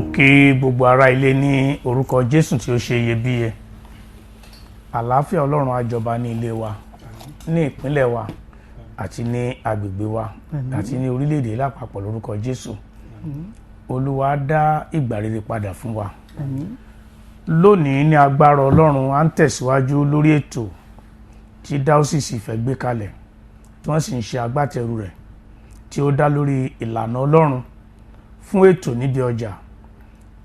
Mo kí gbogbo ará ilé ní orúkọ Jésù tí ó ṣe iyebíye. Àlàáfíà Ọlọ́run á jọba ní ilé wa, ní ìpínlẹ̀ wa, àti ní agbègbè wa, àti ní orílẹ̀-èdè lápapọ̀ lórúkọ Jésù. Olúwa dá ìgbà rere padà fún wa. Lónìí, ní agbára Ọlọ́run, à ń tẹ̀síwájú lórí ètò tí Dáósìsì Ifẹ̀ gbé kalẹ̀, tí wọ́n sì ń ṣe agbátẹrù rẹ̀, tí ó dá lórí ìlànà Ọlọ́run fún ètò níbi ọjà.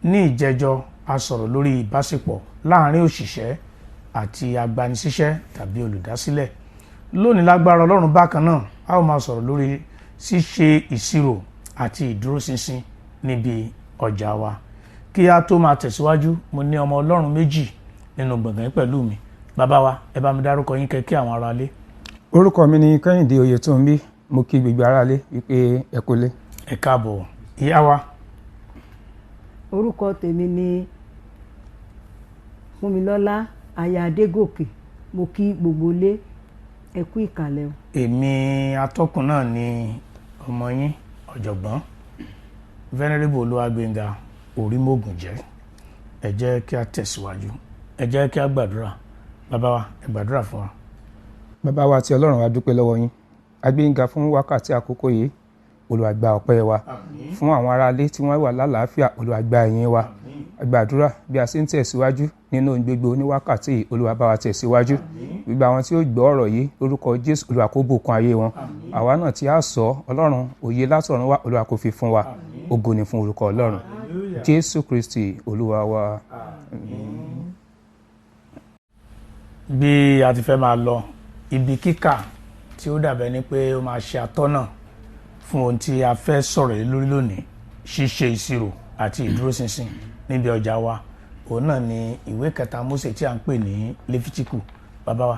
Ní ìjẹjọ, a sọ̀rọ̀ lórí ìbáṣepọ̀ láàárín òṣìṣẹ́ àti agbanisíṣẹ́ tàbí olùdásílẹ̀. Lónìí, lágbára Ọlọ́run, bákan náà, a ó máa sọ̀rọ̀ lórí ṣíṣe ìṣirò àti ìdúróṣinṣin níbi ọjà wa. Kí a tó máa tẹ̀síwájú, mo ní ọmọ Ọlọ́run méjì nínú gbọ̀ngàn pẹ̀lú mi. Bàbá wa, ẹ bá mi dárúkọ yín, kẹ́ kí àwọn ará ilé. Orúkọ mi ni Kẹ́hìndé Oyètúnbí. Mo kí gbogbo aráalé wípé ẹ kú lé. Ẹ káàbọ̀. Ìyá wa. Orúkọ tèmi ni Fúnmilọ́lá aya Adégòkè. Mo kí gbogbo ilé, ẹ kú ìkàlẹ̀ o. Èmi atọ́kùn náà ni ọmọ yín, ọ̀jọ̀gbọ́n Venerable Olúwagbénga Orímọ̀gùnjẹ́. Ẹ jẹ́ kí a tẹ̀síwájú, ẹ jẹ́ kí a gbàdúrà. Bàbá wa, ẹ gbàdúrà fún wa. Bàbá wa àti Ọlọ́run wa, dúpẹ́ lọ́wọ́ yín. A gbé yín ga fún wákàtí àkókò yìí. Olúwa, gba ọpẹ́ wa. Fún àwọn aráalé tí wọ́n wà lálàáfíà, Olúwa, gba ìyìn wa. Gbàdúrà bí a ṣe ń tẹ̀síwájú nínú ohun gbogbo ní wákàtí yìí, Olúwa, bá wa tẹ̀síwájú. Gbogbo àwọn tí ó gbọ́ ọ̀rọ̀ yìí, lórúkọ Jésù, Olúwa, kó bùkún ayé wọn. Àwa náà tí a sọ, Ọlọ́run, òye látọ̀run wá, Olúwa, kó fi fún wa. Ògo ni fún orúkọ Ọlọ́run. Jésù Kristi Olúwa wa. Bí a ti fẹ́ máa lọ, ibi kíkà tí ó dàbẹ̀ ni pé ó máa ṣe atọ́nà fún ohun tí a fẹ́ sọ̀rọ̀ lé lórí lónìí, ṣíṣe ìṣirò àti ìdúróṣinṣin níbi ọjà wa, òun náà ni ìwé kẹta Mósè tí a ń pè ní Lẹ́fítíkù. Bàbá wa.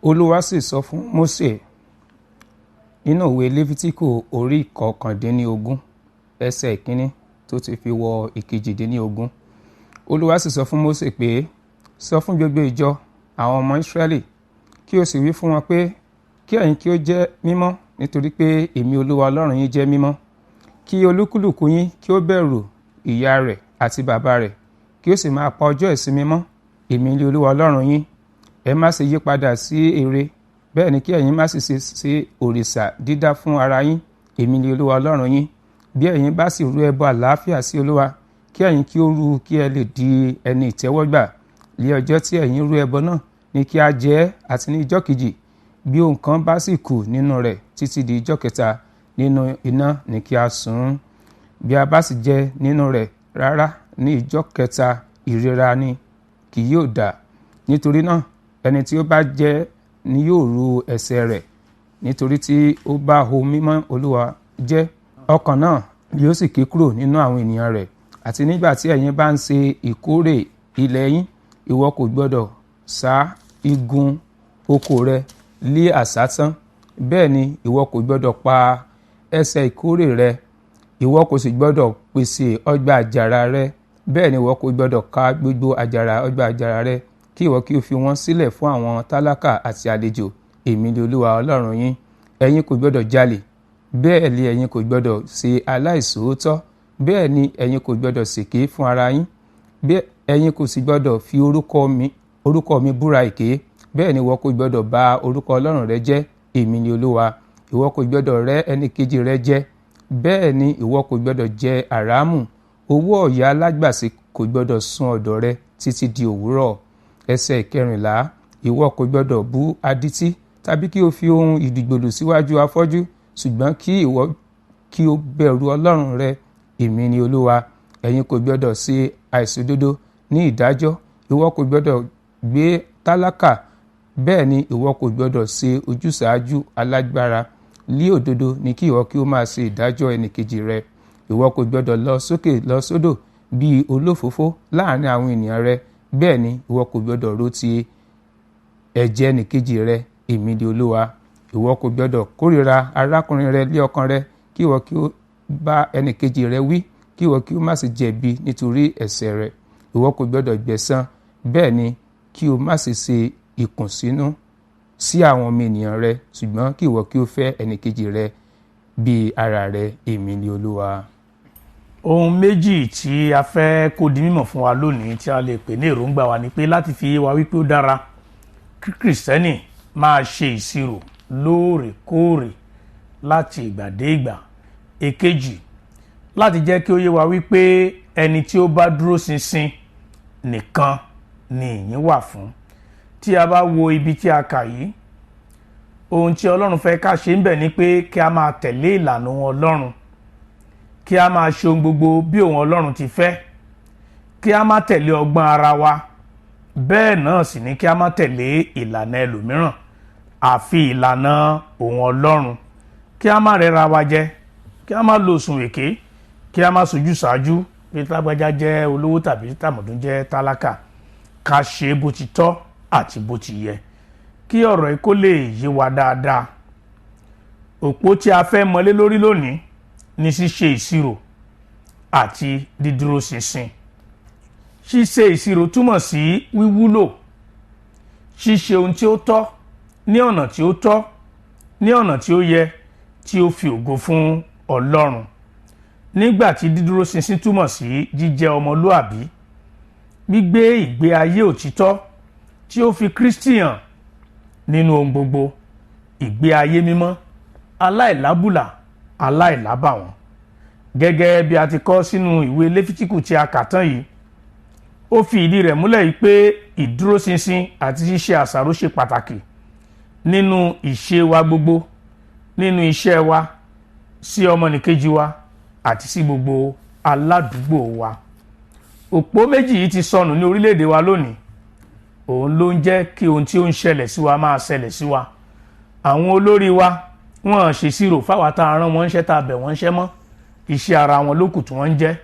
Olúwa sì sọ fún Mósè nínú ìwé Lẹ́fítíkù orí 19, ẹsẹ̀ 1 tó ti fi wọ 18. Olúwa sì sọ fún Mósè pé, sọ fún gbogbo ìjọ àwọn ọmọ Ísírẹ́lì, kí o sì wí fún wọn pé, kí ẹ̀yin kí ó jẹ́ mímọ́, nítorí pé èmi Olúwa Ọlọ́run yín jẹ́ mímọ́. Kí olúkúlùkù yín kí ó bẹ̀rù ìyá rẹ̀ àti bàbá rẹ̀, kí ó sì máa pa ọjọ́ ìsinmi mọ́. Èmi ni Olúwa Ọlọ́run yín. Ẹ má ṣe yí padà sí ère, bẹ́ẹ̀ ni kí ẹ̀yin má sì ṣe ṣe òrìṣà dídá fún ara yín. Èmi ni Olúwa Ọlọ́run yín. Bí ẹ̀yin bá sì rú ẹbọ àlàáfíà sí Olúwa, kí ẹ̀yin kí ó rú kí ẹ lè di ẹni ìtẹ́wọ́gbà. Ní ọjọ́ tí ẹ̀yin rú ẹbọ náà ni kí a jẹ ẹ́, àti ní ijọ́ kejì. Bí ohun kan bá sì kù nínú rẹ̀ títí di ijọ́ kẹta, nínú iná ni kí a sun ún. Bí a bá sì jẹ nínú rẹ̀ rárá ní ijọ́ kẹta, ìríra ni kì yóò dà. Nítorí náà, ẹni tí ó bá jẹ ni yóò ru ẹ̀ṣẹ̀ rẹ̀, nítorí tí ó bá ohun mímọ́ Olúwa jẹ́. Ọkàn náà yóò sì ké kúrò nínú àwọn ènìyàn rẹ̀. Àti nígbà tí ẹ̀yin bá ń ṣe ìkórè ilẹ̀ yín, ìwọ kò gbọdọ̀ sá igun oko rẹ lé àsátán. Bẹ́ẹ̀ ni ìwọ kò gbọdọ̀ pa ẹsẹ̀ ìkórè rẹ. Ìwọ kò sì gbọdọ̀ pèsè ọgbà àjàrà rẹ. Bẹ́ẹ̀ ni ìwọ kò gbọdọ̀ ká gbogbo àjàrà ọgbà àjàrà rẹ, kí ìwọ kí o fi wọ́n sílẹ̀ fún àwọn tálákà àti àlejò. Èmi ni Olúwa Ọlọ́run yín. Ẹ̀yin kò gbọdọ̀ jalè. Bẹ́ẹ̀ ni ẹ̀yin kò gbọdọ̀ ṣe aláìṣòótọ́. Bẹ́ẹ̀ ni ẹ̀yin kò gbọdọ̀ ṣèké fún ara yín. Bẹ́ẹ̀ ẹ̀yin kò sì gbọdọ̀ fi orúkọ mi búra èké. Bẹ́ẹ̀ ni ìwọ kò gbọdọ̀ bà orúkọ Ọlọ́run rẹ jẹ́. Èmi ni Olúwa. Ìwọ kò gbọdọ̀ rẹ́ ẹnì kejì rẹ jẹ. Bẹ́ẹ̀ ni ìwọ kò gbọdọ̀ jẹ àràmù. Owó ọ̀yà alágbàsí kò gbọdọ̀ sùn ọ̀dọ̀ rẹ títí di òwúrọ̀. Ẹsẹ̀ 14. Ìwọ kò gbọdọ̀ bú adití tàbí kí o fi ohun ìdìgbòlù síwájú afọ́jú, ṣùgbọ́n kí ìwọ kí o bẹ̀rù Ọlọ́run rẹ. Èmi ni Olúwa. Ẹ̀yin kò gbọdọ̀ ṣe àìṣòdodo ní ìdájọ́. Ìwọ kò gbọdọ̀ gbé tálákà, bẹ́ẹ̀ ni ìwọ kò gbọdọ̀ ṣe ojúsàájú alágbára. Lí òdodo ni kí ìwọ kí ó máa ṣe ìdájọ́ ẹnìkejì rẹ. Ìwọ kò gbọdọ̀ lọ sókè lọ sódò bí olófòófó láàrin àwọn ènìyàn rẹ. Bẹ́ẹ̀ ni ìwọ kò gbọdọ̀ rò ti ẹ̀jẹ̀ ẹnìkejì rẹ. Èmi ni Olúwa. Ìwọ kò gbọdọ̀ kórìíra arákùnrin rẹ lé ọkàn rẹ. Kí ìwọ kí ó bá ẹnìkejì rẹ wí, kí ìwọ kí ó má sì jẹ̀bi nítorí ẹ̀ṣẹ̀ rẹ. Ìwọ kò gbọdọ̀ gbẹ̀san, bẹ́ẹ̀ ni kí o má sì ṣe ìkùnsínú sí àwọn ọmọ ènìyàn rẹ, ṣùgbọ́n kí ìwọ kí ó fẹ́ ẹnìkejì rẹ bí ara rẹ. Èmi ni Olúwa. Ohun méjì tí a fẹ́ kó di mímọ̀ fún wa lónìí tí a lè pè ní èròǹgbà wa ni pé láti fi yé wa wípé ó dára kí Kìrìsìtẹ́nì máa ṣe ìṣirò lóòrèkóòrè láti ìgbà dé ìgbà. Èkejì, láti jẹ́ kí ó yé wa wípé ẹni tí ó bá dúró ṣinṣin nìkan ni ìyìn wà fún. Tí a bá wo ibi tí a kà yìí, ohun tí Ọlọ́run fẹ́ ká ṣe ń bẹ̀ ni pé kí a máa tẹ̀lé ìlànà Ọlọ́run, kí a máa ṣe ohun gbogbo bí òun Ọlọ́run ti fẹ́, kí a má tẹ̀lé ọgbọ́n ara wa, bẹ́ẹ̀ náà sì ni kí a má tẹ̀lé ìlànà ẹlòmíràn àfi ìlànà òun Ọlọ́run, kí a má rẹ́ra wa jẹ, kí a má lo òsùn èké, kí a má sojú ṣáájú pé lágbájá jẹ́ olówó tàbí tàmọ̀dún jẹ́ tálákà, ká ṣe bó ti tọ́ àti bó ti yẹ. Kí ọ̀rọ̀ yìí kó lè yé wa dáadáa, òpó tí a fẹ́ mọlé lórí lónìí ni ṣíṣe ìṣirò àti dídúró ṣinṣin. Ṣíṣe ìṣirò túmọ̀ sí wíwúlò, ṣíṣe ohun tí ó tọ́ ní ọ̀nà tí ó tọ́ ní ọ̀nà tí ó yẹ, tí ó fi ògo fún Ọlọ́run. Nígbà tí dídúró ṣinṣin túmọ̀ sí jíjẹ́ ọmọlúàbí, gbígbé ìgbé ayé òtítọ́ tí ó fi Kristi hàn nínú ohun gbogbo, ìgbé ayé mímọ́, aláìlábùlà, aláìlábàwọ́n. Gẹ́gẹ́ bí a ti kọ sínú ìwé Léfítíkù tí a kà tán yìí, ó fi ìdí rẹ̀ múlẹ̀ yìí pé ìdúróṣinṣin àti ṣíṣe àṣàrò ṣe pàtàkì nínú ìṣe wa gbogbo, nínú iṣẹ́ wa, sí ọmọnìkejì wa àti sí gbogbo aládùúgbò wa. Òpó méjì yìí ti sọnù ní orílẹ̀-èdè wa lónìí. Òun ló ń jẹ́ kí ohun tí ó ń ṣẹlẹ̀ sí wa máa ṣẹlẹ̀ sí wa. Àwọn olórí wa wọ́n ṣèṣirò fáwa tá a rán wọn ṣẹ́, tá a bẹ̀ wọ́n ṣẹ́ mọ́, iṣẹ́ ara wọn ló kù tí wọ́n ń jẹ́.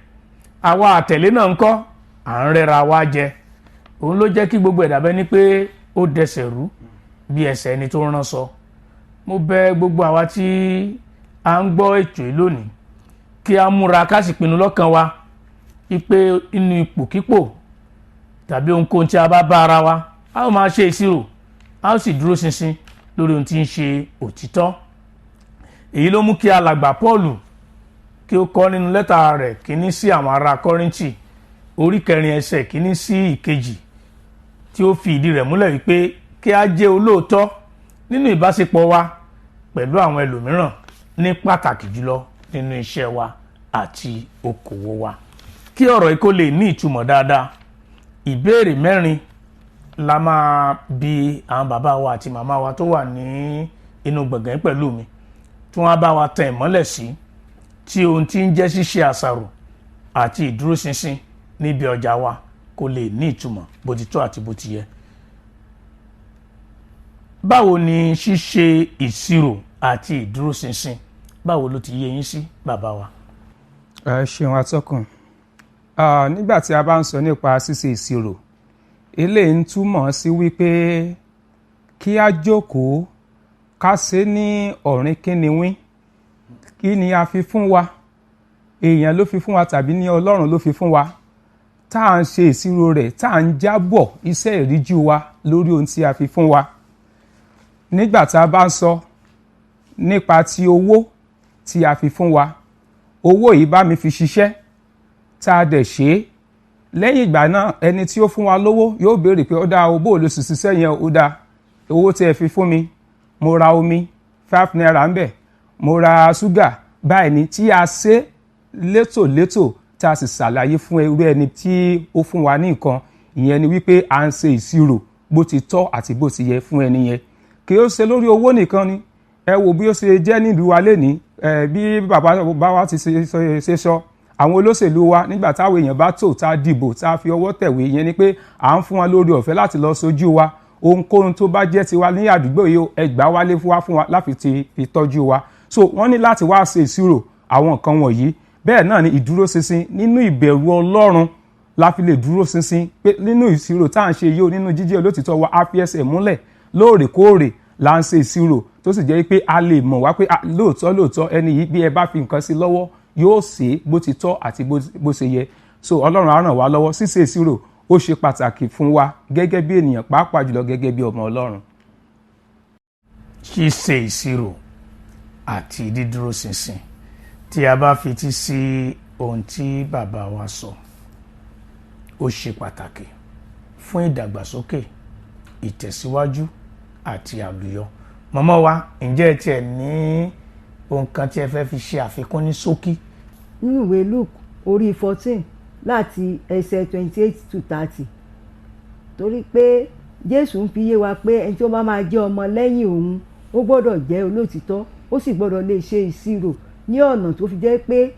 Àwa àtẹ̀lé náà ń kọ́, à ń rẹ́ra wa jẹ. Òun ló jẹ́ kí gbogbo ẹ̀dá bẹ́ẹ̀ ni pé ó dẹsẹ̀ rú bí ẹsẹ̀ ẹni tó rán sọ. Mo bẹ̀ gbogbo àwa tí à ń gbọ́ ètò yìí lónìí kí a múra ká sì pinnu lọ́kàn wa wípé inú ipòkípò tàbí ohunkóhun tí a bá bá ara wa, a ó máa ṣe ìṣirò, a ó sì dúró ṣinṣin lórí ohun tí ń ṣe òtítọ́. Èyí ló mú kí alàgbà Pọ́ọ̀lù kí ó kọ nínú lẹ́tà rẹ̀ kíní sí àwọn ará Kọ́ríńtì orí 4 ẹsẹ̀ 1 sí 2, tí ó fi ìdí rẹ̀ múlẹ̀ wípé kí a jẹ́ olóòótọ́ nínú ìbáṣepọ̀ wa pẹ̀lú àwọn ẹlòmíràn, ní pàtàkì jùlọ nínú iṣẹ́ wa àti okòwò wa. Kí ọ̀rọ̀ yìí kó lè ní ìtumọ̀ dáadáa, ìbéèrè 4 la máa bi àwọn bàbá wa àti màmá wa tó wà ní inú gbọ̀ngàn pẹ̀lú mi, tí wọ́n á bá wa tan ìmọ́lẹ̀ sí tí ohun tí ń jẹ́ ṣíṣe àṣàrò àti ìdúróṣinṣin níbi ọjà wa kó lè ní ìtumọ̀ bó ti tọ́ àti bó ti yẹ. Báwo ni ṣíṣe ìṣirò àti ìdúróṣinṣin, báwo ló ti yé yín sí, bàbá wa? Ẹ ṣeun atọ́kùn. Nígbà tí a bá ń sọ nípa ṣíṣe ìṣirò, eléyìí ń túmọ̀ sí wípé kí a jókòó ká ṣe ní ọ̀rìn kínníwín. Kí ni a fi fún wa? Èèyàn ló fi fún wa tàbí ní Ọlọ́run ló fi fún wa? Tá à ń ṣe ìṣirò rẹ̀, tá à ń jábọ̀ iṣẹ́ ìríjú wa lórí ohun tí a fi fún wa. Nígbà tá a bá ń sọ nípa ti owó tí a fi fún wa, owó yìí bá mi fi ṣiṣẹ́ tá a dẹ̀ ṣe é. Lẹ́yìn ìgbà náà, ẹni tí ó fún wa lówó yóò béèrè pé ó dáa o, bó ló sì ṣiṣẹ́ yẹn, ó dáa, owó tí ẹ fi fún mi, mo ra omi 5 naira ń bẹ̀, mo ra ṣúgà báyìí ni, tí a ṣe létòlétò tá a sì ṣàlàyé fún irú ẹni tí ó fún wa ní nǹkan. Ìyẹn ni wípé à ń ṣe ìṣirò bó ti tọ́ àti bó ti yẹ fún ẹni yẹn. Kì í ṣe lórí owó nìkan ni. Ẹ wo bí ó ṣe jẹ́ nílùú wa lénìí, bí bàbá wa ti ṣe sọ, àwọn olóṣèlú wa nígbà táwọn èèyàn bá tò tá a dìbò tá a fi ọwọ́ tẹ̀wé, ìyẹn ni pé à ń fún wa lórí ọ̀fẹ́ láti lọ sójú wa. Ohunkóhun tó bá jẹ́ tiwa ní àdúgbò yìí, ẹ gbà wálé fún wa láti fi tọ́jú wa. So wọ́n ní láti wá ṣe ìṣirò àwọn nǹkan wọ̀nyí. Bẹ́ẹ̀ náà ni ìdúróṣinṣin nínú ìbẹ̀rù Ọlọ́run la fi lè dúró ṣinṣin pé nínú ìṣirò tá à ń ṣe yìí o, nínú jíjẹ́ olótìtọ́ wa, á fi ẹsẹ̀ múlẹ̀ lóòrèkóòrè là ń ṣe ìṣirò, tó sì jẹ́ pé a lè mọ̀ wá pé lóòótọ́ lóòótọ́ ẹni yìí bí ẹ bá fi nǹkan sí lọ́wọ́ yóò ṣe bó ti tọ́ àti bó ṣe yẹ. So Ọlọ́run á ràn wá lọ́wọ́. Ṣíṣe ìṣirò ó ṣe pàtàkì fún wa gẹ́gẹ́ bí ènìyàn, pàápàá jùlọ gẹ́gẹ́ bí ọmọ Ọlọ́run. Ṣíṣe ìṣirò àti dídúró ṣinṣin, tí a bá fetí sí Ohun tí bàbá wa sọ ó ṣe pàtàkì fún ìdàgbàsókè, ìtẹ̀síwájú àti àlùyọ. Màmá wa, ǹjẹ́ ẹ tiẹ̀ ní ohun kan tí ẹ fẹ́ fi ṣe àfikún ní ṣókí? Nínú ìwé Luke orí 14 láti ẹsẹ̀ 28 to 30, torí pé Jésù ń fi yé wa pé ẹni tí ó bá máa jẹ́ ọmọ lẹ́yìn òun, ó gbọ́dọ̀ jẹ́ olótìtọ́, ó sì gbọ́dọ̀ lè ṣe ìṣirò ní ọ̀nà tó fi jẹ́ pé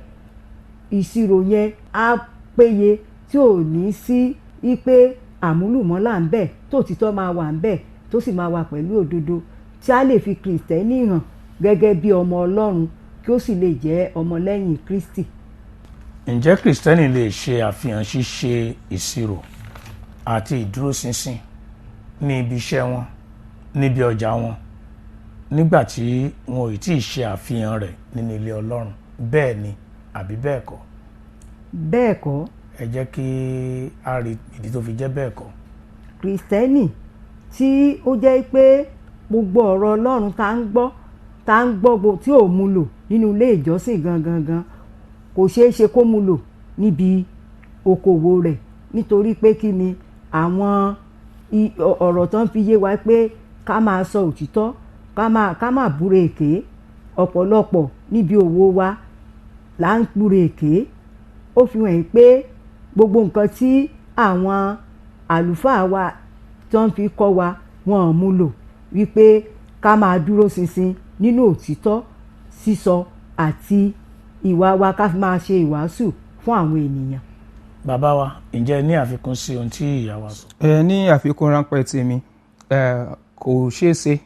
ìṣirò yẹn á péye, tí ò ní sí wípé àmúlùmọ́là ń bẹ, tó òtítọ́ máa wà ń bẹ, tó sì máa wà pẹ̀lú òdodo, tí a lè fi Kìrìtẹ́nì hàn gẹ́gẹ́ bí ọmọ Ọlọ́run, kí ó sì lè jẹ́ ọmọlẹ́yìn Kristi. Ǹjẹ́ Kìrìsìtẹ́nì lè ṣe àfihàn ṣíṣe ìṣirò àti ìdúróṣinṣin ní ibi iṣẹ́ wọn, níbi ọjà wọn, nígbà tí wọn ò tí ì ṣe àfihàn rẹ̀ nínú ilé Ọlọ́run? Bẹ́ẹ̀ ni àbí bẹ́ẹ̀ kọ́? Bẹ́ẹ̀ kọ́. Ẹ jẹ́ kí a rí ìdí tó fi jẹ́ bẹ́ẹ̀ kọ́. Kìrìsìtẹ́nì tí ó jẹ́ pé gbogbo ọ̀rọ̀ Ọlọ́run tá ń gbọ́ tí ò mú lò nínú ilé ìjọsìn gangan gan, kò ṣeé ṣe kó mú lò níbi okòwò rẹ̀, nítorí pé kí ni àwọn ọ̀rọ̀ tó ń fi yé wa pé ká máa sọ òtítọ́, ká máa búra èké. Ọ̀pọ̀lọpọ̀ níbi òwò wa là ń búra èké. Ó fi hàn pé gbogbo nǹkan tí àwọn àlùfáà wa tó ń fi kọ́ wa, wọn ò mú lò wípé ká máa dúró ṣinṣin nínú òtítọ́ sísọ àti ìwà wa, ká fi máa ṣe ìwàásù fún àwọn ènìyàn. Bàbá wa, ǹjẹ́ ẹ ní àfikún sí ohun tí ìyá wa sọ? Ẹ ní àfikún ráńpẹ́ tèmi, ẹ kò ṣeé ṣe.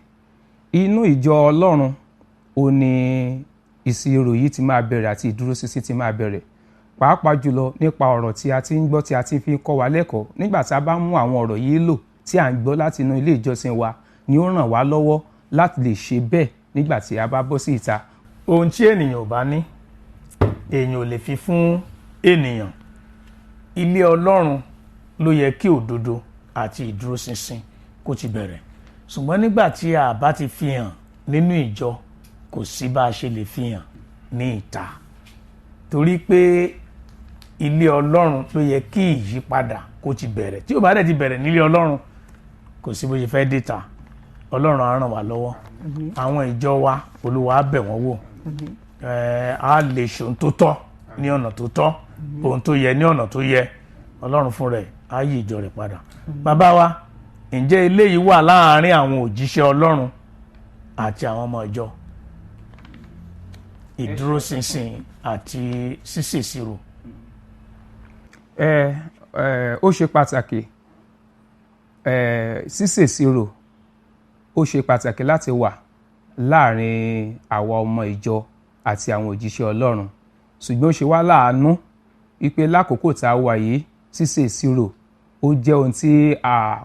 Inú ìjọ Ọlọ́run ò ní ìṣirò yìí ti máa bẹ̀rẹ̀ àti ìdúróṣinṣin ti máa bẹ̀rẹ̀, pàápàá jùlọ nípa ọ̀rọ̀ tí a ti ń gbọ́, tí a ti fi kọ́ wa lẹ́kọ̀ọ́. Nígbà tí a bá mú àwọn ọ̀rọ̀ yìí lò tí à ń gbọ́ láti inú ilé ìjọsìn wa ni ó ràn wá lọ́wọ́ láti lè ṣe bẹ́ẹ̀ nígbà tí a bá bọ́ sí ìta. Ohun tí ènìyàn ò bá ní, èèyàn ò lè fi fún ènìyàn. Ilé Ọlọ́run ló yẹ kí òdodo àti ìdúróṣinṣin kó ti bẹ̀rẹ̀, ṣùgbọ́n nígbà tí a bá ti fi hàn nínú ìjọ, kò sí bá a ṣe lè fi hàn ní ìta, torí pé ilé Ọlọ́run ló yẹ kí ìyípadà kó ti bẹ̀rẹ̀. Tí ò bá dẹ̀ ti bẹ̀rẹ̀ nílé Ọlọ́run, kò sí bó ṣe fẹ́ dé ta. Ọlọ́run á ràn wá lọ́wọ́. Àwọn ìjọ wa, Olúwa á bẹ̀ wọ́n wò. Á lè ṣe ohun tó tọ́ ní ọ̀nà tó tọ́, ohun tó yẹ ní ọ̀nà tó yẹ. Ọlọ́run fún rẹ̀ á yí ìjọ rẹ̀ padà. Bàbá wa, ǹjẹ́ eléyìí wà láàárín àwọn òjíṣẹ́ Ọlọ́run àti àwọn ọmọ ìjọ, ìdúróṣinṣin àti ṣíṣèṣirò? Ẹ ẹ ó ṣe pàtàkì. Ṣíṣèṣirò ó ṣe pàtàkì láti wà láàrin àwa ọmọ ìjọ àti àwọn òjíṣẹ́ Ọlọ́run, ṣùgbọ́n ó ṣe wá láàánú wípé lákòókò tá a wà yìí, ṣíṣèṣirò ó jẹ́ ohun tí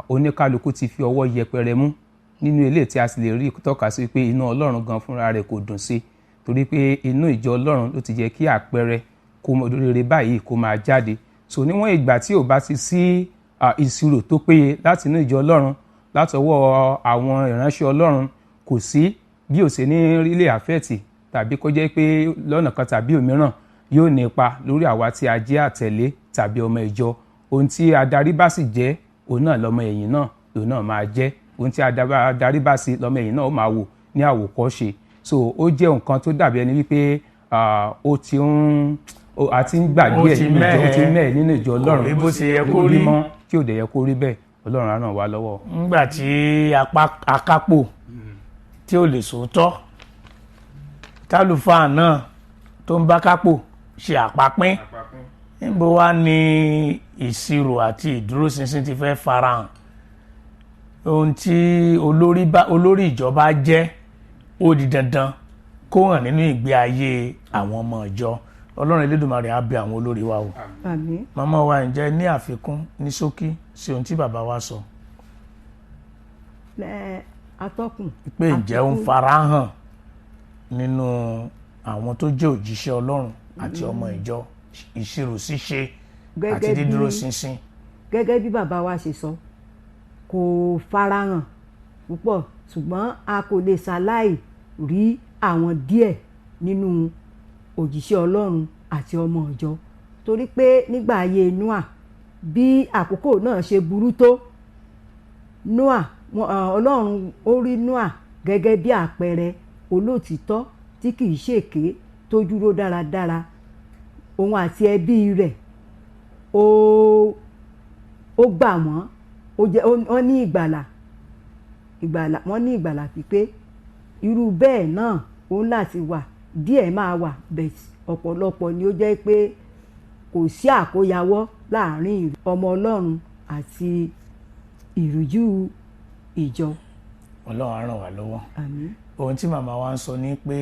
oníkálukú ti fi ọwọ́ yẹpẹrẹ mú nínú ilé, tí a sì lè rí tọ́ka sí pé inú Ọlọ́run gan fúnra rẹ̀ kò dùn sí, torí pé inú ìjọ Ọlọ́run ló ti jẹ́ kí àpẹẹrẹ kó rere báyìí kó máa jáde. So níwọ̀n ìgbà tí ò bá ti sí ìṣirò tó péye láti inú ìjọ Ọlọ́run, látọwọ́ àwọn ìránṣẹ́ Ọlọ́run, kò sí bí ò ṣe ní rílé àfẹ́ẹ̀tì tàbí kó jẹ́ pé lọ́nà kan tàbí òmíràn yóò ní ipa lórí àwa tí a jẹ́ àtẹ̀lé tàbí ọmọ ìjọ. Ohun tí adarí bá sì jẹ́, òun náà lọmọ ẹ̀yìn náà lòun náà máa jẹ́. Ohun tí adarí bá sí, lọmọ ẹ̀yìn náà ó máa wò ní àwòkọ́ṣe. So ó jẹ́ nǹkan tó dàbí ẹni wípé ó ti ń a ti ń gbàgbé ẹ̀ nínú ìjọ, ó ti mẹ́ẹ̀ nínú ìjọ Ọlọ́run. Kò rí bó ṣe yẹ kó rí mọ́, tí ò dẹ̀ yẹ kó rí bẹ́ẹ̀. Ọlọ́run á ràn wá lọ́wọ́. Ńgbà tí akápò tí ò lè sòótọ́, tálùfáà náà tó ń bá kápò ṣe àpapín, níbo wá ní ìṣirò àti ìdúróṣinṣin ti fẹ́ farahàn? Ohun tí olórí ìjọba jẹ́, ó di dandan kó hàn nínú ìgbé ayé àwọn ọmọ ìjọ. Ọlọ́run Elédùmarè á bẹ̀ àwọn olórí wa wò. Àmín. Màmá wa, ǹjẹ́ ní àfikún ní ṣókí sí ohun tí bàbá wa sọ? Lẹ́ atọ́kùn. Pé ǹjẹ́ ó ń farahàn nínú àwọn tó jẹ́ òjíṣẹ́ Ọlọ́run àti ọmọ ìjọ, ìṣirò ṣíṣe àti dídúró ṣinṣin? Gẹ́gẹ́ bí bàbá wa ṣe sọ, kò farahàn púpọ̀, ṣùgbọ́n a kò lè ṣaláì rí àwọn díẹ̀ nínú òjíṣẹ́ Ọlọ́run. àti ọmọ ìjọ. Torí pé nígbà ayé Noah, bí àkókò náà ṣe burú tó, Noah, Ọlọ́run ó rí Noah gẹ́gẹ́ bí àpẹẹrẹ olótìítọ́ tí kìí ṣèké, tó dúró dáradára. Òun àti ẹbí rẹ̀, ó gbà wọ́n, ó jẹ́ wọ́n ní ìgbàlà, wọ́n ní ìgbàlà pípé. Irú bẹ́ẹ̀ náà ó ń láti wà. Díẹ̀ máa wà, but ọ̀pọ̀lọpọ̀ ni ó jẹ́ pé kò sí àkóyawọ́ láàrin ọmọ Ọlọ́run àti ìrújú ìjọ. Ọlọ́run á ràn wá lọ́wọ́. Àmín. Ohun tí màmá wa ń sọ ni pé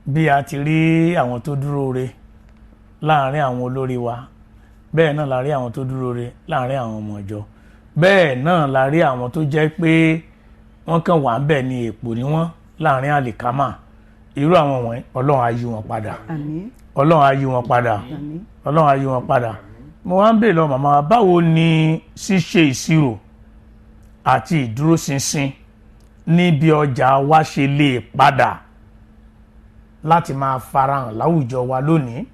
bí a ti rí àwọn tó dúró re láàrin àwọn olórí wa, bẹ́ẹ̀ náà la rí àwọn tó dúró re láàrin àwọn ọmọ ìjọ, bẹ́ẹ̀ náà la rí àwọn tó jẹ́ pé wọ́n kàn wà ń bẹ̀ ní èpò ní wọ́n láàrin àlìkámà. Irú àwọn wọ̀nyí, Ọlọ́run á yí wọn padà. Àmín. Ọlọ́run á yí wọn padà. Àmín. Ọlọ́run á yí wọn padà. Mo wá ń bèèrè lọ màmá wa, báwo ni ṣíṣe ìṣirò àti ìdúróṣinṣin níbi ọjà wa ṣe lè padà láti máa farahàn láwùjọ wa lónìí?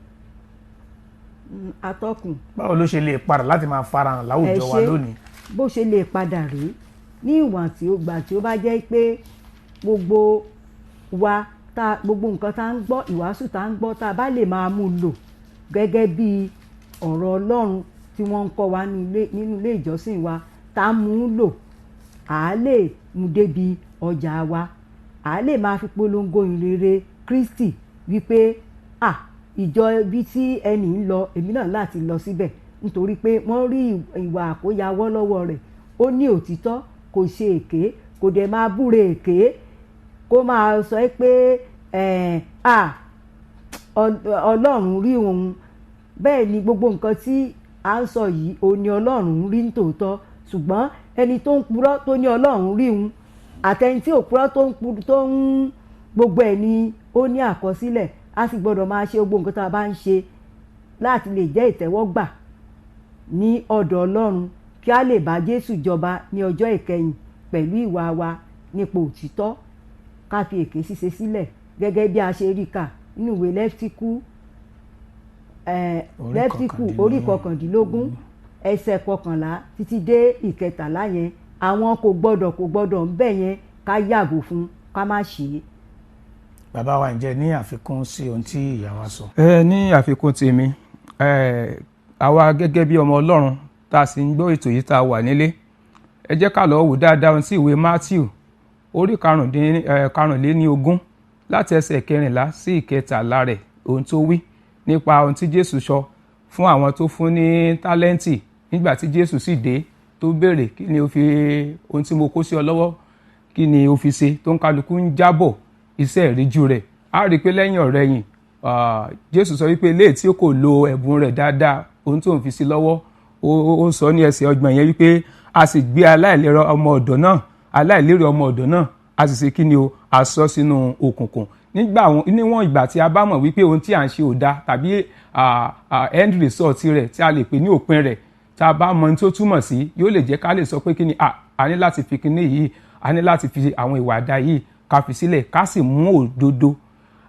Atọ́kùn. Báwo ló ṣe lè padà láti máa farahàn láwùjọ wa Ẹ ṣé. lónìí? Bó ṣe lè padà rèé, ní ìwọ̀n tí ó gbà tí ó bá jẹ́ pé gbogbo wa tá gbogbo nǹkan tá ń gbọ́, ìwàásù tá ń gbọ́, tá a bá lè máa mú lò gẹ́gẹ́ bí ọ̀rọ̀ Ọlọ́run tí wọ́n ń kọ́ wa nínú ilé ìjọsìn wa, tá a mú un lò, à á lè mú débi ọjà wa, à á lè máa fi polongo ìrere Kristi wípé à ìjọ ibi tí ẹnì ń lọ, èmi náà láti lọ síbẹ̀, nítorí pé wọ́n rí ìwà àkóyawọ́ lọ́wọ́ rẹ̀. Ó ní òtítọ́, kò ṣe èké, kò dẹ̀ máa búre èké, kó máa sọ pé à Ọlọ́run rí òun. Bẹ́ẹ̀ ni gbogbo nǹkan tí à ń sọ yìí, òun ni Ọlọ́run rí nítòótọ́. Ṣùgbọ́n ẹni tó ń purọ́ tó ní Ọlọ́run rí òun, àtẹni tí ò purọ́ tó ń purọ́ tó ń gbogbo ẹ̀ ni ó ní àkọsílẹ̀. A sì gbọ́dọ̀ máa ṣe gbogbo nǹkan tá a bá ń ṣe láti lè jẹ́ ìtẹ́wọ́gbà ní ọ̀dọ̀ Ọlọ́run, kí a lè bá Jésù jọba ní ọjọ́ ìkẹyìn pẹ̀lú ìwà wa nípa òtítọ́. Ká fi èké ṣíṣe sílẹ̀ gẹ́gẹ́ bí a ṣe rí kà nínú ìwé Lẹ́fítíkù, Orí Lẹ́fítíkù orí 19 ẹsẹ̀ 11 títí dé 13 yẹn. Àwọn kò gbọ́dọ̀, kò gbọ́dọ̀ ń bẹ̀ yẹn, ká yàgò fún, ká má ṣe é. Bàbá wa, ǹjẹ́ ní àfikún sí ohun tí ìyá wa sọ? Ẹ ní àfikún tèmi, àwa gẹ́gẹ́ bí ọmọ Ọlọ́run tá a sì ń gbọ́ ètò yìí, tá a wà nílé, ẹ jẹ́ ká lọ́ọ́ wò dáadáa ohun tí ìwé Matthew orí 25 láti ẹsẹ̀ 14 sí 13 rẹ̀, ohun tó wí nípa ohun tí Jésù sọ fún àwọn tó fún ní tálẹ́ǹtì. Nígbà tí Jésù sì dé, tó béèrè, "Kí ni o fi ohun tí mo kó sí ọ lọ́wọ́, kí ni o fi ṣe?" tó ń kálukú ń jábọ̀ iṣẹ́ ìríjú rẹ̀, á rí i pé lẹ́yìn ọ̀rẹ̀yìn, Jésù sọ wípé eléyìí tí kò lo ẹ̀bùn rẹ̀ dáadáa, ohun tó ń fi sí lọ́wọ́, ó sọ ní ẹsẹ̀ 30 yẹn wípé a sì gbé aláìlera ọmọ ọ̀dọ̀ náà, aláìlérè ọmọ ọ̀dọ̀ náà, a sì ṣe kí ni o, a sọ sínú òkùnkùn. Níwọ̀n ìgbà tí a bá mọ̀ wípé ohun tí à ń ṣe ò da, tàbí end result rẹ̀ tí a lè pè ní òpin rẹ̀, tá a bá mọ ohun tó túmọ̀ sí, yóò lè jẹ́ ká lè sọ pé kí ni a ní láti fi kíní yìí, a ní láti fi àwọn ìwà àdá yìí, ká fi sílẹ̀, ká sì mú òdodo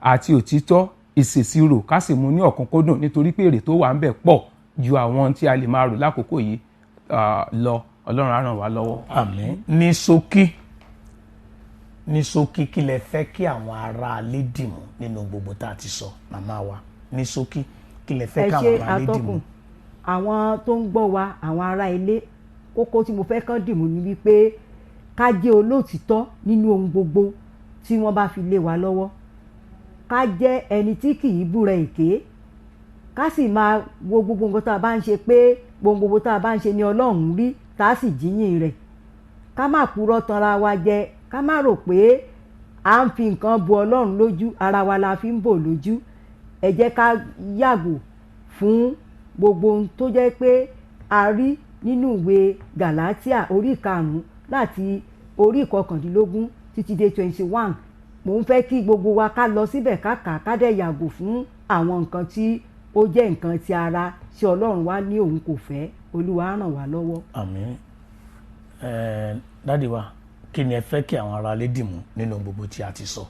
àti òtítọ́, ìṣèṣirò, ká sì mú ní ọ̀kúnkúndùn, nítorí pé èrè tó wà ń bẹ̀ pọ̀ ju àwọn tí a lè máa rò lákòókò yìí lọ. Ọlọ́run á ràn wá lọ́wọ́. Àmín. Ní ṣókí, ní ṣókí, kí lẹ fẹ́ kí àwọn aráalé dìmú nínú gbogbo tá a ti sọ, màmá wa? Ní ṣókí, kí lẹ fẹ́ Ẹ káwọn ṣe, aráalé dìmú? atọ́kùn. Àwọn tó ń gbọ́ wa, àwọn ará ilé, kókó tí mo fẹ́ kán dìmú ni wípé ká jẹ́ olóòtítọ́ nínú ohun gbogbo tí wọ́n bá fi lé wa lọ́wọ́, ká jẹ́ ẹni tí kì í búra èké, ká sì máa wo gbogbo nǹkan tá a bá ń ṣe pé gbogbo tá a bá ń ṣe ni Ọlọ́run rí, tá a sì jíyìn rẹ̀. Ká má purọ́ tanra wa jẹ, ká má rò pé à ń fi nǹkan bo Ọlọ́run lójú, ara wa la fi ń bò lójú. Ẹ jẹ́ ká yàgò fún gbogbo ohun tó jẹ́ pé a rí nínú ìwé Gàlátíà orí 5 láti orí 19 títí dé 21. Mò ń fẹ́ kí gbogbo wa ká lọ síbẹ̀, ká kà, ká dẹ̀ yàgò fún àwọn nǹkan tí ó jẹ́ nǹkan ti ara tí Ọlọ́run wá ní òun kò fẹ́. Olúwa á ràn wá lọ́wọ́. Àmín. Daddy wa, kí ni ẹ fẹ́ kí àwọn aráalé dìmú nínú gbogbo tí a ti sọ?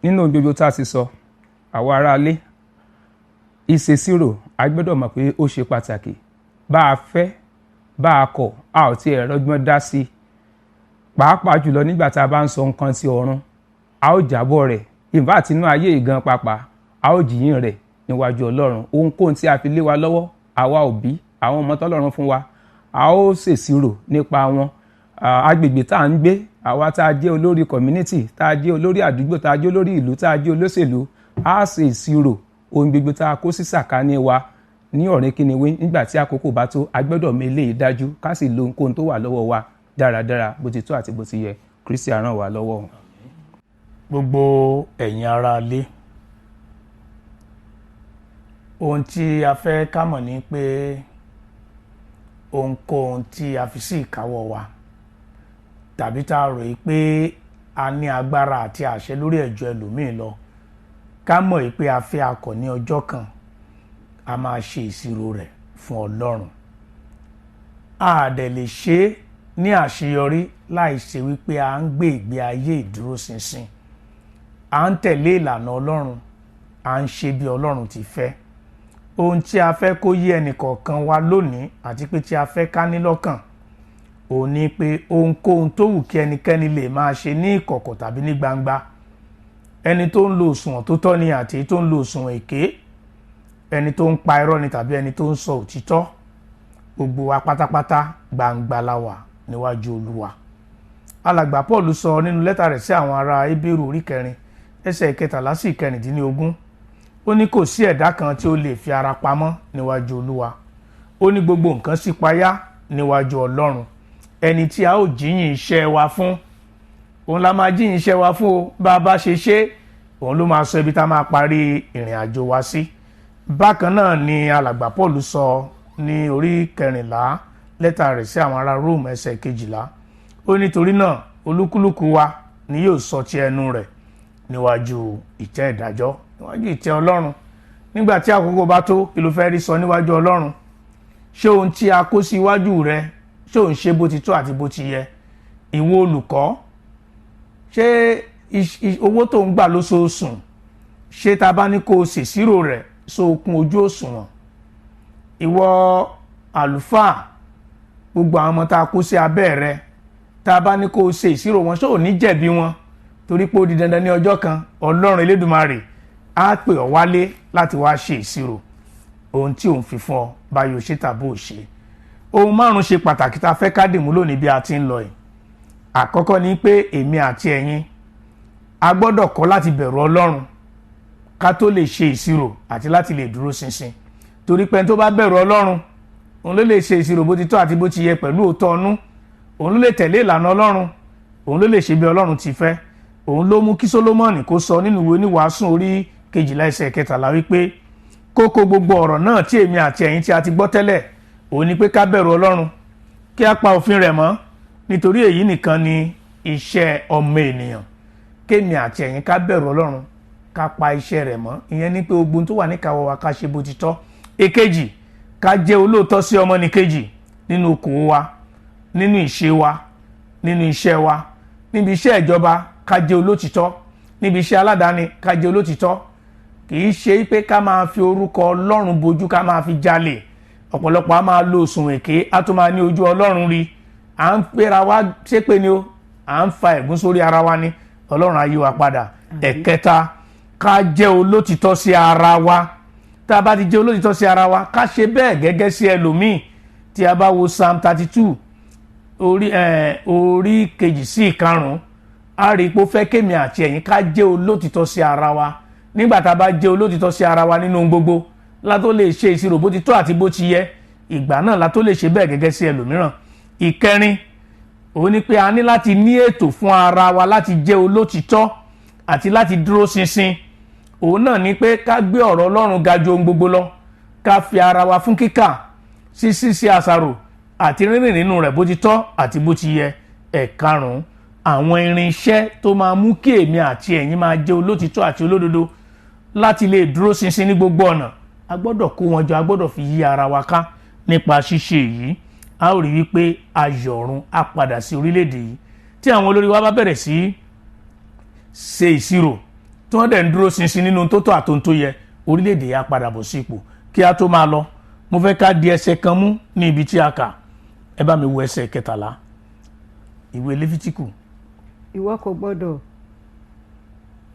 Nínú gbogbo tá a ti sọ, àwa aráalé Ìṣèṣirò, a gbọ́dọ̀ mọ̀ pé ó ṣe pàtàkì. Bá a fẹ́ bá a kọ̀, a ò tiẹ̀ rọ́gbọ́n dá sí i, pàápàá jùlọ nígbà tá a bá ń sọ nǹkan ti ọ̀run, a ó jábọ̀ rẹ̀. Ìbá àtinú ayé ìgan pàápàá, a ó jìyìn rẹ̀ níwájú Ọlọ́run. Ohunkóhun tí a fi lé wa lọ́wọ́, àwa òbí, àwọn ọmọ tọ́lọ́run fún wa, a ó ṣèṣirò nípa wọn. Agbègbè tá à ń gbé, àwa tá a jẹ́ olórí community, tá a jẹ́ olórí àdúgbò, tá a jẹ́ olórí ìlú, tá a jẹ́ olóṣèlú, a ṣe ìṣirò ohun gbogbo tá a kó sí sàkání wa ní ọ̀rìn kíniwí. Nígbà tí àkókò bá tó, a gbọ́dọ̀ mọ eléyìí dájú, ká sì lo ohunkóhun tó wà lọ́wọ́ wa dáradára, bó ti tó àti bó ti yẹ. Kristi á ràn wá lọ́wọ́. Gbogbo ẹ̀yin ará ilé, ohun tí a fẹ́ ká mọ̀ ni pé ohunkóhun tí a fi sí ìkáwọ́ wa tàbí tá a rò yìí pé a ní agbára àti àṣẹ lórí ẹ̀jọ̀ ẹlòmíì lọ, ká mọ̀ yìí pé a fẹ́ akọ̀ ní ọjọ́ kan, a máa ṣe ìṣirò rẹ̀ fún Ọlọ́run. A dẹ̀ lè ṣe é ní àṣeyọrí láì ṣe wípé a ń gbé ìgbé ayé ìdúróṣinṣin, à ń tẹ̀lé ìlànà Ọlọ́run, à ń ṣe bí Ọlọ́run ti fẹ́. Ohun tí a fẹ́ kó yé ẹnìkọ̀ọ̀kan wa lónìí àti pé tí a fẹ́ ká ní lọ́kàn òun ni pé ohunkóhun tó wù kí ẹnikẹ́ni lè máa ṣe ní ìkọ̀kọ̀ tàbí ní gbangba, ẹni tó ń lo òṣùwọ̀n tó tọ́ ni àti èyí tó ń lo òṣùwọ̀n èké, ẹni tó ń pa irọ́ ni tàbí ẹni tó ń sọ òtítọ́, gbogbo wa pátápátá gbangba la wà níwájú Olúwa. Alàgbà Paul sọ nínú lẹ́tà rẹ̀ sí àwọn ará Hébérù orí 4 ẹsẹ̀ 13 sí 16, ó ní kò sí ẹ̀dá kan tí ó lè fi ara pamọ́ níwájú Olúwa. Ó ní gbogbo nǹkan sì payá níwájú Ọlọ́run, ẹni tí a ó jíyìn iṣẹ́ wa fún. Òun la máa jíyìn iṣẹ́ wa fún o. Bá a bá ṣe ṣe, òun ló máa sọ ibi tá a máa parí ìrìn àjò wa sí. Bákan náà ni alàgbà Paul sọ ní orí 14 lẹ́tà rẹ̀ sí àwọn ará Róòmù ẹsẹ̀ 12, ó nítorí náà olúkúlùkù wa ni yóò sọ ti ẹnu rẹ̀ níwájú ìtẹ́ ìdájọ́, níwájú ìtẹ́ Ọlọ́run. Nígbà tí àkókò bá tó, kí ló fẹ́ rí sọ níwájú Ọlọ́run? Ṣé ohun tí a kó sí iwájú rẹ, ṣé òun ṣe bó ti tó àti bó ti yẹ? Ìwọ olùkọ́, ṣé owó tó ń gbà lóṣooṣù, ṣé ta bá ní kó o ṣèṣirò rẹ̀ sókun ojú òṣùwọ̀n? Ìwọ àlùfáà, gbogbo àwọn ọmọ tá a kó sí abẹ́ rẹ, tá a bá ní kó o ṣe ìṣirò wọn, ṣé ò ní jẹ̀bi wọn? Torí pé ó di dandan ní ọjọ́ kan, Ọlọ́run Elédùmarè á pè ọ́ wálé láti wá ṣe ìṣirò ohun tí òun fi fún ọ, báyọ̀ ṣe tàbí ò ṣe. Ohun márùn-ún ṣe pàtàkì tá a fẹ́ ká dìmú lónìí bí a ti ń lọ yìí. Àkọ́kọ́ ni pé èmi àti ẹ̀yin a gbọ́dọ̀ kọ́ láti bẹ̀rù Ọlọ́run ká tó lè ṣe ìṣirò àti láti lè dúró ṣinṣin. Torí pé ẹni tó bá bẹ̀rù Ọlọ́run, òun ló lè ṣe ìṣirò bó ti tọ́ àti bó ti yẹ pẹ̀lú òótọ́ ọnú, òun ló lè tẹ̀lé ìlànà Ọlọ́run, òun ló lè ṣe bí Ọlọ́run ti fẹ́. Òun ló mú kí Sólómọ́nì kó sọ nínú ìwé Oníwàásù orí 12 ẹsẹ̀ 13 wípé kókó gbogbo ọ̀rọ̀ náà tí èmi àti ẹ̀yin tí a ti gbọ́ tẹ́lẹ̀, òun ni pé ká bẹ̀rù Ọlọ́run, kí a pa òfin rẹ̀ mọ́, nítorí èyí nìkan ni iṣẹ́ ọmọ ènìyàn. Kémi àti ẹ̀yin ká bẹ̀rù Ọlọ́run, ká pa iṣẹ́ rẹ̀ mọ́. Ìyẹn ni pé ogun tó wà níkàáwọ́ wa ká ṣe bó ti tọ́. Èkejì, ká jẹ́ olóòótọ́ sí ọmọnìkejì nínú okòwò wa, nínú ìṣe wa, nínú iṣẹ́ wa, níbi iṣẹ́ ìjọba ká jẹ́ olótìtọ́, níbi iṣẹ́ aládàáni ká jẹ́ olótìtọ́. Kì í ṣe pé ká máa fi orúkọ Ọlọ́run bojú, ká máa fi jalè. Ọ̀pọ̀lọpọ̀ a máa lo òṣùwọ̀n èké, a tún máa ní ojú Ọlọ́run rí. À ń pera wa ṣépè ni o, à ń fa ẹ̀gún sórí ara wa ni. Ọlọ́run á yí wa padà. Ẹ̀kẹta, ká jẹ́ olótìtọ́ sí ara wa. Tá a bá ti jẹ́ olótìtọ́ sí ara wa, ká ṣe bẹ́ẹ̀ gẹ́gẹ́ sí ẹlòmíì. Tí a bá wo Psalm 32 orí 2 sí 5, a rí i pé ó fẹ́ kémi àti ẹ̀yin ká jẹ́ olótìtọ́ sí ara wa. Nígbà tá a bá jẹ́ olótìtọ́ sí ara wa nínú ohun gbogbo, la tó lè ṣe ìṣirò bó ti tọ́ àti bó ti yẹ. Ìgbà náà la tó lè ṣe bẹ́ẹ̀ gẹ́gẹ́ sí ẹlòmíràn. Ìkẹrin, òun ni pé a ní láti ní ètò fún ara wa láti jẹ́ olótìtọ́ àti láti dúró ṣinṣin. Òun náà ni pé ká gbé ọ̀rọ̀ Ọlọ́run ga ju ohun gbogbo lọ, ká fi ara wa fún kíkà, ṣíṣe àṣàrò àti rírìn nínú rẹ̀ bó ti tọ́ àti bó ti yẹ. Ẹ̀karùn-ún, àwọn irinṣẹ́ tó máa mú kí èmi àti ẹ̀yin máa jẹ́ olótìtọ́ àti olódodo láti lè dúró ṣinṣin ní gbogbo ọ̀nà, a gbọ́dọ̀ kó wọn jọ, a gbọ́dọ̀ fi yí ara wa ká. Nípa ṣíṣe yìí, a ó rí wípé ayọ̀ ọ̀run á padà sí orílẹ̀-èdè yìí. Tí àwọn olórí wa bá bẹ̀rẹ̀ sí ṣe ìṣirò, tí wọ́n dẹ̀ ń dúró ṣinṣin nínú tó tọ́ àtohun tó yẹ, Orílẹ̀-èdè yà padà bọ̀ sí ipò. Kí a tó máa lọ, mo fẹ́ ká di ẹsẹ̀ kan mú ní ibi tí a kà. Ẹ bá mi wo ẹsẹ̀ 13 ìwé Léfítíkù. Ìwọ kò gbọ́dọ̀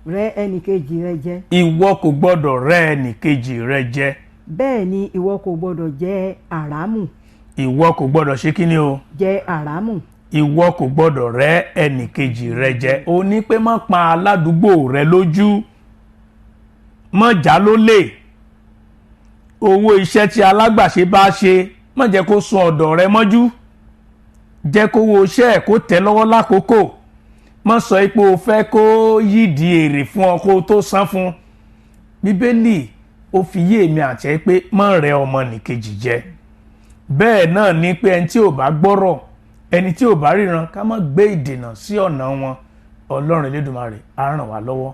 rẹ́ ẹnìkejì rẹ jẹ. Ìwọ kò gbọ́dọ̀ rẹ́ ẹnìkejì rẹ jẹ. Bẹ́ẹ̀ ni ìwọ kò gbọ́dọ̀ jẹ àràmù. Ìwọ kò gbọ́dọ̀ ṣe kí ni o? Jẹ àràmù. Ìwọ kò gbọ́dọ̀ rẹ́ ẹnìkejì rẹ jẹ. Ó ní pé má pa aládùúgbò rẹ lójú, má já lólè. Owó iṣẹ́ tí alágbàṣe bá ṣe, má jẹ́ kó sun ọ̀dọ̀ rẹ mọ́jú, jẹ́ kó wo iṣẹ́ ẹ̀ kó tẹ́ lọ́wọ́ lákòókò. Má sọ pé o fẹ́ kó yídi èrè fún ọ kó tó san fún. Bíbélì ó fi yé èmi àti ẹ pé má rẹ́ ọmọnìkejì jẹ. Bẹ́ẹ̀ náà ni pé ẹni tí ò bá gbọ́rọ̀, ẹni tí ò bá ríran, ká má gbé ìdènà sí ọ̀nà wọn. Ọlọ́run Elédùmarè á ràn wá lọ́wọ́.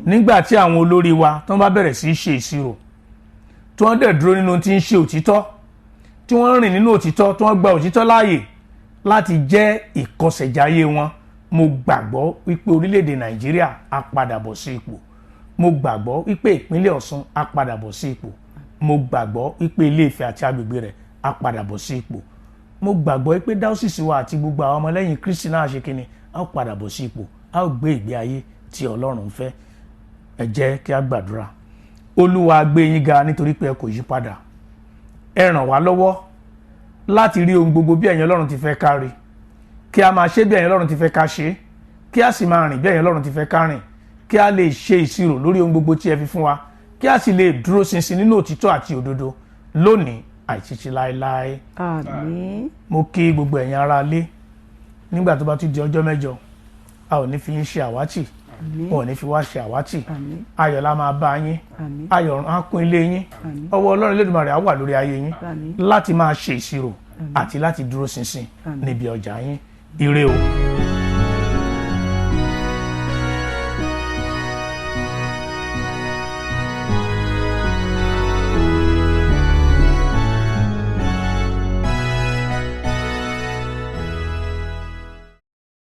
Nígbà tí àwọn olórí wa tí wọ́n bá bẹ̀rẹ̀ sí í ṣe ìṣirò, tí wọ́n dẹ̀ dúró nínú tí ń ṣe òtítọ́, tí wọ́n rìn nínú òtítọ́, tí wọ́n gba òtítọ́ láàyè láti jẹ́ ìkọsẹ̀jáyé wọn, mo gbàgbọ́ wípé orílẹ̀-èdè Nàìjíríà á padà bọ̀ sí ipò. Mo gbàgbọ́ wípé ìpínlẹ̀ Ọ̀ṣun á padà bọ̀ sí ipò. Mo gbàgbọ́ wípé Ilé-Ifẹ̀ àti agbègbè rẹ̀ á padà bọ̀ sí ipò. Mo gbàgbọ́ pé dáúsìsì wa àti gbogbo àwọn ọmọlẹ́yìn Kristi náà ṣe kíni, á ó padà bọ̀ sí ipò, á ó gbé ìgbé ayé tí Ọlọ́run fẹ́. Ẹ jẹ́ kí a gbàdúrà. Olúwa, gbé yín ga nítorí pé ẹ kò yí padà. Ẹ ràn wá lọ́wọ́ láti rí ohun gbogbo bí ẹ̀yin Ọlọ́run ti fẹ́ ká rí, kí a máa ṣe bí ẹ̀yin Ọlọ́run ti fẹ́ ká ṣe, kí a sì máa rìn bí ẹ̀yin Ọlọ́run ti fẹ́ ká rìn, kí a lè ṣe ìṣirò lórí ohun gbogbo tí ẹ fi fún wa, kí a sì lè dúró ṣinṣin nínú òtítọ́ àti òdodo lónìí àìṣiṣẹ́ láéláé. Àmín. Mo kí gbogbo ẹ̀yin ará ilé. Nígbà tó bá tún di ọjọ́ mẹ́jọ, a ò ní fi yín ṣe àwátì, wọn ò ní fi wá ṣe àwátì. Ayọ̀ la máa bá yín, ayọ̀ á kún ilé yín, ọwọ́ Ọlọ́run Elédùmarè á wà lórí ayé yín láti máa ṣe ìṣirò àti láti dúró ṣinṣin níbi ọjà yín. Ire o.